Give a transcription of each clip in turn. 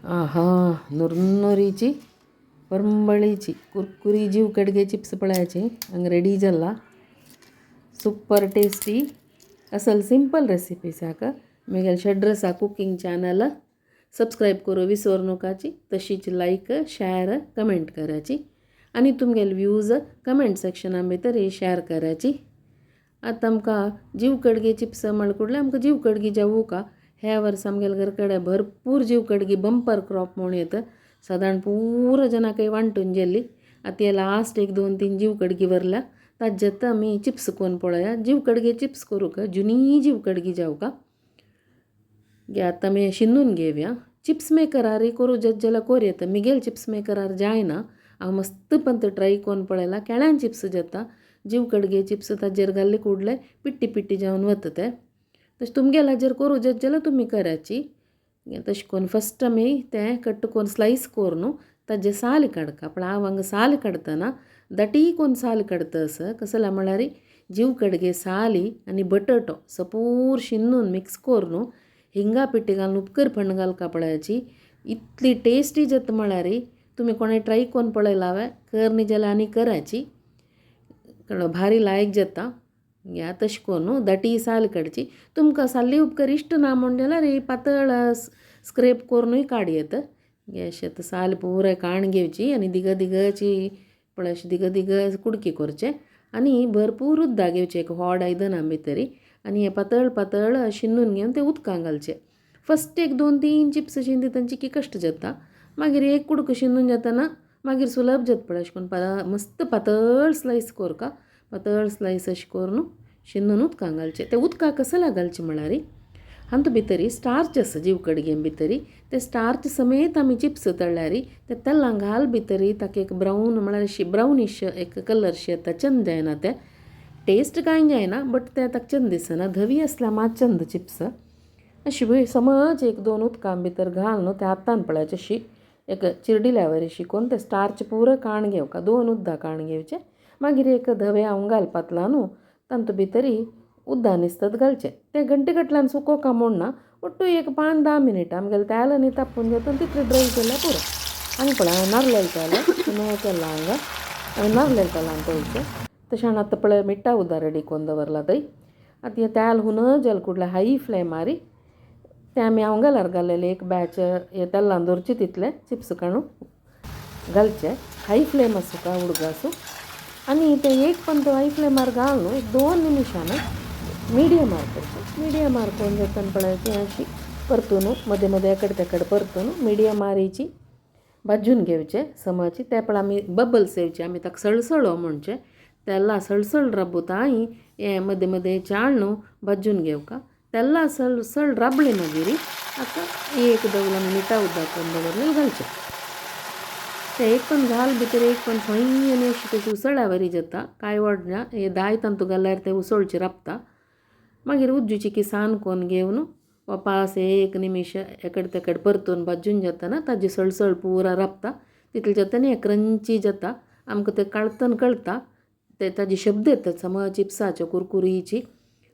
आहा, नुरनुरीची परंबळीची कुरकुरी जीव कडगे चिप्स पळयाची हांगा रेडी जाला. सुपर टेस्टी असल सिंपल रेसिपी साक मिगेल षड्रसा कुकिंग चॅनल सबस्क्राईब करू विसरू नकाची, तशीच लायक शेअर कमेंट करायची आनी तुमगेले व्यूज कमेंट सेक्शना भितर शेअर करायची. आतां आमकां जीव कडगे चिप्स म्हळ्यार आमकां जीव कडगी जावू का ह्या वर्सा आमगेले घर कडेन भरपूर जीव कडगी बंपर क्रॉप म्हूण येता, सादारण पुरो जनाकय वांटून जेल्ली. आतां हे लास्ट एक दोन तीन जीव कडगी वरल्या ताज्जे आमी चिप्स करून पळया. जीव कडगे चिप्स करूंक जुनी जीव कडगी जावका गे आतां आमी शिंदून घेवया. चिप्स मेकरार करूं जत जाल्यार कोर येता, मिगेल चिप्स मेकरार जायना. हांव मस्त पंत ट्राय करून पळयला, केळ्यान चिप्स जाता. जीव कडगे चिप्स ताजेर घाल्ले कुडले पिट्टी पिट्टी जावन वता ते. तशें तुमगेले हाजेर करूं जत जाल्यार तुमी कराची. तशें करून फस्ट आमी तें कट करून स्लायस करून ताजे साल काडका. पूण हांव हांगा साल काडटना दाटी कोन्न साल काडटा आसा. कसल्या म्हळ्यार जीव कडगे साली आनी बटाटो सपूर शिनून मिक्स करून हिंगा पिट्टी घालून उपकर फण्ण घालका पळयाची. इतली टेस्टी जाता म्हळ्यार तुमी कोणें ट्राय करून पळयला वे करनी जाल्यार आनी कराची, भारी लायक जाता. ह्या तशें करून दाटी साल काडची. तुमकां साल्ली उपकर इश्ट ना म्हूण जाल्यार पातळ स्क्रेप करुनूय काड येता. अशें आतां साल पुराय काण घेवची आनी दिग दिगची पळय अशें दिग दिग कुडके करचे आनी भरपूर उदक घेवचें एक व्हड आयदनां भितरी आनी हें पातळ पातळ शिनून घेवन तें उदकां घालचें. फस्ट एक दोन तीन चिप्स शिंदी तांची की कश्ट जाता, मागीर एक कुडको शिनून जातना मागीर सुलभ जाता पळय. अशें करून मस्त पातळ स्लायस करका, पातळ स्लायस अशें करून शिनून उदकां घालचें. तें उदकाक कसल्या घालचें म्हळ्यार हातूंत भितरी स्टार्च आसा जीव कडगे भितरी, ते स्टार्च समेत आमी चिप्स तळ्ळ्यार ते तेलां घाल भितरी ताका एक ब्रावन म्हळ्यार अशी ब्रावनीश एक कलरशी येता, चंद जायना ते. टेस्ट कांय जायना बट ते ताका चंद दिसना, धवी आसल्यार मात चंद चिप्स. अशी समज एक दोन उदकां भितर घाल न्हू ते हातान पळयाचे अशी एक चिरडिल्यावर शिकोवन ते स्टार्च पुरो काण घेवका, दोन उद्दां काण घेवचें. मागीर एक धवें हांव घालपातला न्हू तातूंत भितरी उद्दां निसतत घालचें. तें घंटे गटल्यान सुकोवका म्हूण ना, ಒಟ್ಟು एक पांच धा मिनटां आमगेलें तेल आनी तापून जाता तितलें ड्राय केल्यार पुरो. हांगा पळय हांवें नारलेल तेल केलां, हांगा हांवें नारलेल तेलान तळचें. तशें हांवें आतां पळय मिठा उदक रेडी करून दवरलां थंय. आतां हें तेल हुन जालें कुडलें हाय फ्लेमार तें आमी हांव घाल्यार घालेलें एक बॅच हे तेलान दवरचें तितलें चिप्स काडून घालचें. हाय फ्लेम आसूं का उडगा आसूं आनी तें एक पंत हाय फ्लेमार घाल न्हू एक दोन निमिशान मिडियमार करचें. मिडियमार करून जातना पळयाची अशी परतून मदें मदें एकडे तेकडे परतून मिडियमारीची भाजून घेवचें समाची. ते पळय आमी बबल्स येवचे, आमी ताका सळसळो म्हणचें, तेला सळसळ राबता हें मदें मदें चाळ न्हू भाजून घेवका. तेला सळसळ राबली मागीर आतां एक दवल आमी मिठा उदक करून दवरलें घालचें. तें एक पण घाल भितर एक पण स्वंय आनी अशी तशी उसळ्या वरी जाता, कांय व्हडना. हे दाय तांतू घाल्यार तें उसळचें राबता. मागीर उज्जूची की सान कोन्न घेवन वा पास एक निमिश एकडे तेकडे परतून भाजून जातना ताजी सळसळ पुरा राबता तितलें जाता न्ही क्रंची जाता. आमकां तें काळतन कळटा ते ताजे शब्द येतात सम चिप्साच्यो कुरकुरीची.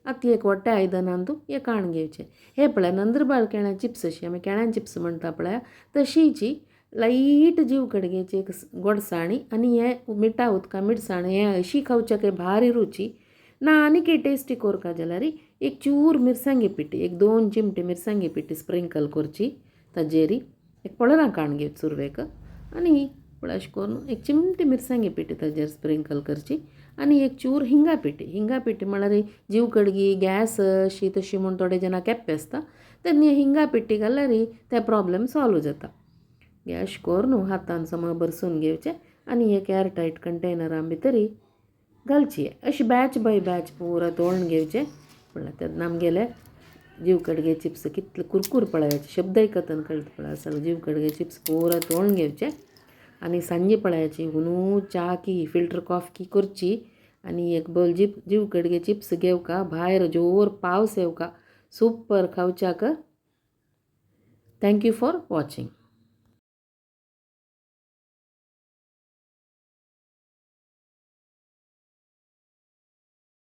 आतां एक व्हडल्या आयदनान तूं हें काण घेवचें. हें पळय नंदुरबार केळ्या चिप्स अशी आमी केळ्यान चिप्स म्हणटा पळया तशीची लायट जीव कडगेची एक गोडसाणी आनी हें मिठा उदकां मिरसाण हें अशी खावच्याक भारी रुची ना. आनीक टेस्टी करका जाल्यार एक चूर मिरसांगे पिठी, एक दोन चिमटे मिरसांगे पिठी स्प्रिंकल करची ताजेरी. एक पळरां काण घेवची सुरवेक आनी पळय अशें करून एक चिमटी मिरसांगे पिठी ताजेर स्प्रिंकल करची आनी एक चूर हिंगा पिठी. हिंगा पिठी म्हळ्यार जीव कडगी गॅस अशी तशी म्हूण थोडे जाणां केप्पे आसता तेन्ना हिंगा पिठी घाल्यार ते प्रॉब्लम सॉल्व जाता. अशें करून हातान समा भरसून घेवचें आनी एक एअर टायट कंटेनरां भितरी घालची. अशी बॅच बाय बॅच पुरो तोळून घेवचें. पळय तेन्ना आमगेले जीव कडगे चिप्स कितले कुरकुर पळयाचे, शब्द आयकतना कळटा पळय असल जीव कडगे चिप्स पुरो तोळून घेवचे. आनी सांजे पळयाची हुनू च्या की फिल्टर कॉफी करची आनी एक बोल जीव कडगे चिप्स घेवका, भायर जोर पावस येवका, super खावच्याक. Thank you for watching.